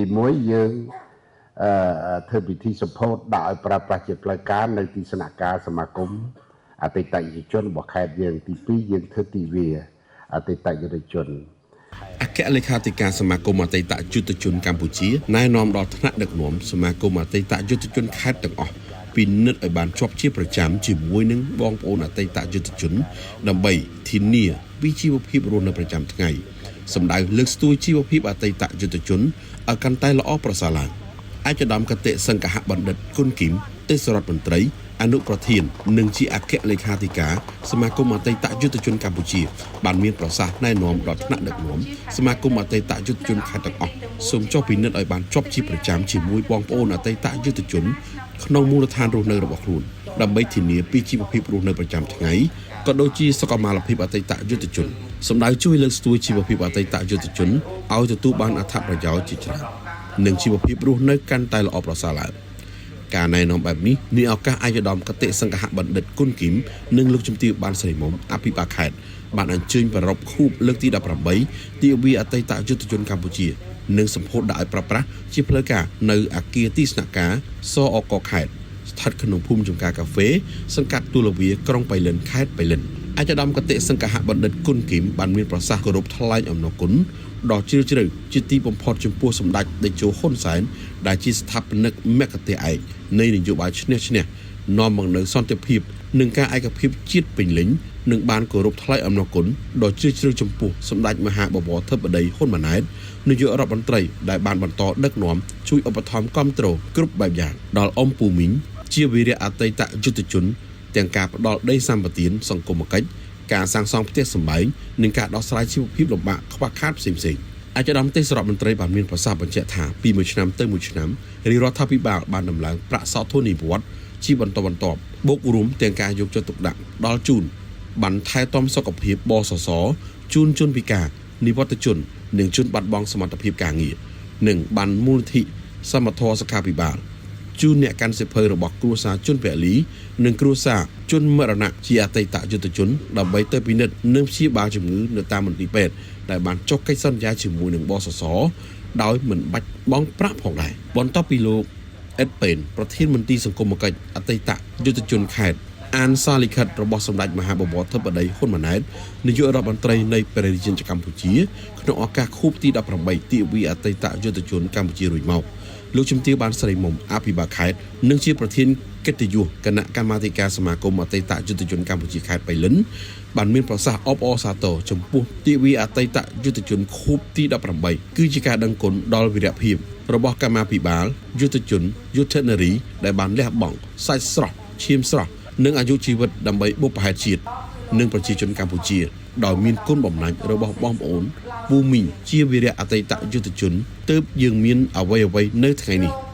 ទី1យើងអឺធ្វើពិធីសម្ពោធដាក់ឲ្យប្រើប្រាស់ជាផ្លូវការនៅទីស្នាក់ការសមាគមអតីតយុទ្ធជនរបស់ខេត្តយើងទី2យើងធ្វើទិវាអតីតយុទ្ធជន អគ្គលេខាធិការសមាគមអតីតយុទ្ធជនកម្ពុជាណែនាំដល់ថ្នាក់ដឹកនាំសមាគមអតីតយុទ្ធជនខេត្តទាំងអស់ពិនិត្យឲ្យបានជាប់ជាប្រចាំជាមួយនឹងបងប្អូនអតីតយុទ្ធជនដើម្បីធានាពីជីវភាពរស់នៅប្រចាំថ្ងៃសម្ដៅលើកស្ទួយជីវភាពអតីតយុទ្ធជនឲ្យកាន់តែល្អប្រសើរឡើងឯកឧត្តមគតិសង្ឃបណ្ឌិតគុណគីមទេសរដ្ឋមន្ត្រីអនុប្រធាននិងជាអគ្គលេខាធិការសមាគមអតីតយុទ្ធជនកម្ពុជាបានមានប្រសាសន៍ណែនាំដល់ថ្នាក់ដឹកនាំសមាគមអតីតយុទ្ធជនខេត្តទាំងអស់សូមចុះពិនិត្យឲ្យបានជាប់ជាប្រចាំជាមួយបងប្អូនអតីតយុទ្ធជនក្នុងមូលដ្ឋានរស់នៅរបស់ខ្លួនដើម្បីធានាពីជីវភាពរស់នៅប្រចាំថ្ងៃក៏ដូចជាសុខុមាលភាពអតីតយុទ្ធជនសម្ដៅជួយលើកស្ទួយជីវភាពអតីតយុទ្ធជនឲ្យទទួលបានអត្ថប្រយោជន៍ជាច្រើននិងជីវភាពរស់នៅកាន់តែល្អប្រសើរឡើងការណែនាំបែបនេះនាឱកាសឯកឧត្តមគតិសង្ឃបណ្ឌិតគុណគីមនិងលោកជំទាវបានស្រីមុំអភិបាលខេត្តបានអញ្ជើញប្រារព្ធខួបលើកទី18ទិវាអតីតយុទ្ធជនកម្ពុជានិងសម្ពោធដាក់ឲ្យប្រើប្រាស់ជាផ្លូវការនៅអគារទីស្នាក់ការសអកខេត្តស្ថិតក្នុងភូមិចំការកាហ្វេសង្កាត់ទូលវាក្រុងបៃលិនខេត្តបៃលិនឯកឧត្តមគតិសង្ឃបណ្ឌិតគុណគីមបានមានប្រសាសន៍គោរពថ្លែងអំណរគុណដ៏ជ្រាលជ្រៅជាទីបំផុតចំពោះសម្ដេចតេជោហ៊ុនសែនដែលជាស្ថាបនិកមគ្គទេសឯកនៃនយោបាយឈ្នះឈ្នះនាំមកនូវសន្តិភាពនិងការឯកភាពជាតិពេញលេញនិងបានគោរពថ្លែងអំណរគុណដ៏ជ្រាលជ្រៅចំពោះសម្ដេចមហាបវរធិបតីហ៊ុនម៉ាណែតនាយករដ្ឋមន្ត្រីដែលបានបន្តដឹកនាំជួយឧបត្ថម្ភគ្រប់គ្រងគ្រប់បែបយ៉ាងដល់អ៊ំពូមីងជាវីរៈអតីតយុទ្ធជនទាំងការផ្ដល់ដីសម្បត្តិសង្គមគិច្ចការសាងសង់ផ្ទះសម្បែងនិងការដោះស្រាយជីវភាពលំបាកខ្វះខាតផ្សេងៗឯកឧត្តមទេសរដ្ឋមន្ត្រីបានមានប្រសាសន៍បញ្ជាក់ថាពីមួយឆ្នាំទៅមួយឆ្នាំរាជរដ្ឋាភិបាលបានដំឡើងប្រាក់សោធននិវត្តន៍ជាបន្តបន្ទាប់បូករួមទាំងការយកចិត្តទុកដាក់ដល់ជូនបានថែទាំសុខភាពបសសជូនជនពិការនិវត្តជននិងជនបាត់បង់សមត្ថភាពការងារនិងបានមូលនិធិសមធម៌សុខាភិបាលជូនអ្នកកាន់សៀវភៅរបស់គ្រួសារជនពលីនិងគ្រួសារជនមរណៈជាអតីតយុទ្ធជនដើម្បីទៅពិនិត្យនិងព្យាបាលជំងឺនៅតាមមន្ទីរពេទ្យដែលបានចុះកិច្ចសន្យាជាមួយនឹងបសសដោយមិនបាច់បង់ប្រាក់ផងដែរបន្ទាប់ពីលោកអេតពេនប្រធានមន្ទីរសង្គមគិច្ចអតីតយុទ្ធជនខេត្តអានសារលិខិតរបស់សម្ដេចមហាបវរធិបតីហ៊ុនម៉ាណែតនាយករដ្ឋមន្ត្រីនៃព្រះរាជាណាចក្រកម្ពុជាក្នុងឱកាសខួបទី18ទិវាអតីតយុទ្ធជនកម្ពុជារួចមកលោកជំទាវបានស្រីមុំអភិបាលខេត្តនិងជាប្រធានកិត្តិយសគណៈកម្មាធិការសមាគមអតីតយុទ្ធជនកម្ពុជាខេត្តបៃលិនបានមានប្រសាសន៍អបអរសាទរចំពោះទិវាអតីតយុទ្ធជនខួបទី18គឺជាការដឹងគុណដល់វីរភាពរបស់កម្មាភិបាលយុទ្ធជនយុទ្ធនារីដែលបានលះបង់សាច់ស្រស់ឈាមស្រស់និងអាយុជីវិតដើម្បីបុព្វហេតុជាតិនិងប្រជាជនកម្ពុជាដោយមានគុណបំណាច់របស់បងប្អូនពូមីងជាវីរៈអតីតយុទ្ធជនទើបយើងមានអ្វីអ្វីនៅថ្ងៃនេះ។